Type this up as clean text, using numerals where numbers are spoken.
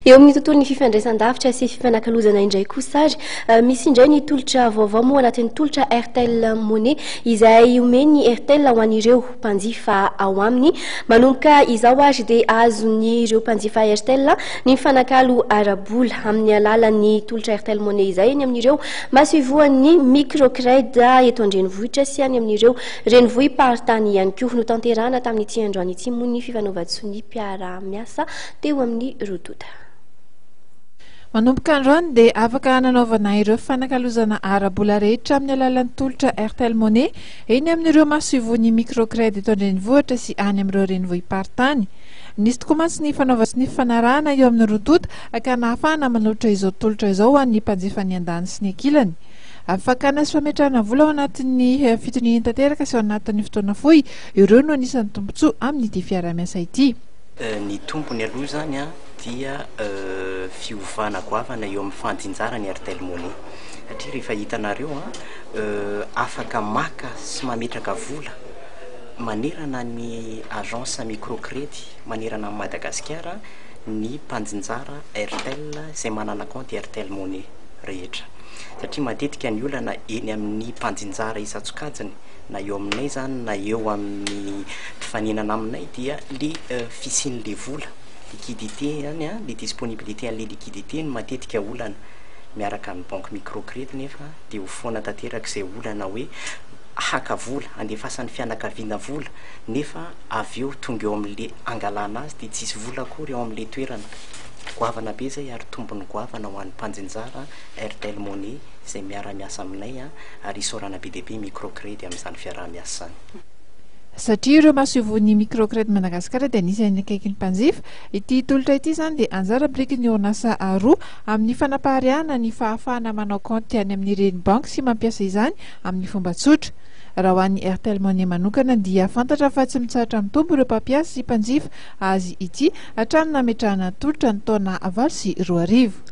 Eo amin'ny tontolon'ny fifandraisan-davitra sy fifanakalozana indray kosa ary, misy indray ny tolotra vaovao moa anatin'ny tolotra Airtel Money izay omen'ny Airtel ho an'ireo mpanjifa ao aminy. Manomboka izao ary dia azon'ireo mpanjifa Airtel ny mifanakalo ara-bola amin'ny alalan'ny tolotra Airtel Money izay eny amin'ireo masoivohon'ny Microcred eto an-drenivohitra sy any amin'ireo renivohi-paritany ihany koa. Notanterahana tamin'ity androany ity moa ny fifanaovan-tsoniam-piaraha-miasa teo amin'ny roa tonta. Manomboka androany dia afaka nanaovana ireo fanakalozana ara-bola rehetra amin'ny alalan'ny tolotra Airtel Money eny amin'ireo masoivohon'ny Microcred eto an-drenivohitra sy any amin'ireo renivohi-paritany. Nisy tokoa mantsy ny fanaovana ny fanarahana eo amin'ny roa tonta ka nahafahana manolotra izao tolotra izao ho an'ny mpanjifa ny andaniny sy ny ankilany. Fakana sy fametrahana vola ao anatin'ny fitoniana tanteraka sy ao anatin'ny fotoana fohy, ireo no anisan'ny tombontsoa amin'ity fiaraha-miasa ity. Ny tombony aloha izany dia fiovana goavana eo amin'ny fandinjara ny Airtel Money satria rehefa hitanareo afaka maka sy mametraka vola manerana ny agence microcredit manerana an'i Madagasikara ny mpandinjara Airtel izay manana kaonty Airtel Money rehetra satria matetika ny olana eny amin'ny mpandinjara isan-tsokajiny na eo aminay izany na eo amin'ny mpifaninana aminay dia le fisian'le vola, liquidité izany an, le disponibilité an'le liquidité no matetika olana, miaraka amin'ny banque microcredit nefa dia ho foana tanteraka izay olana hoe haka vola, andefasan'ny fianakaviana vola nefa avy eo tonga eo amin'le angalana azy dia tsisy vola akory ao amin'le toerana. Goavana be izay ary tombony goavana ho an'ny mpanjinjara Airtel Money izay miara-miasa aminay ary isaorana be dia be Microcred amin'izany fiaraha-miasa izany. Satria ireo masoivohon'ny Microcred Madagascar dia anisan'ny akaiky ny mpanjifa, ity tolotra ity izany dia anjara birikin'ny orinasa roa amin'ny fanapariahana ny fahafahana manao kaonty any amin'ireny banky sy mampiasa izany amin'ny fomba tsotra. Raha ho an'ny Airtel Money manokana dia fantatra fa tsy mitsahatra mitombo ireo mpampiasa sy mpanjifa azy ity hatramin'ny nametrahana ny tolotra ny taona 2008.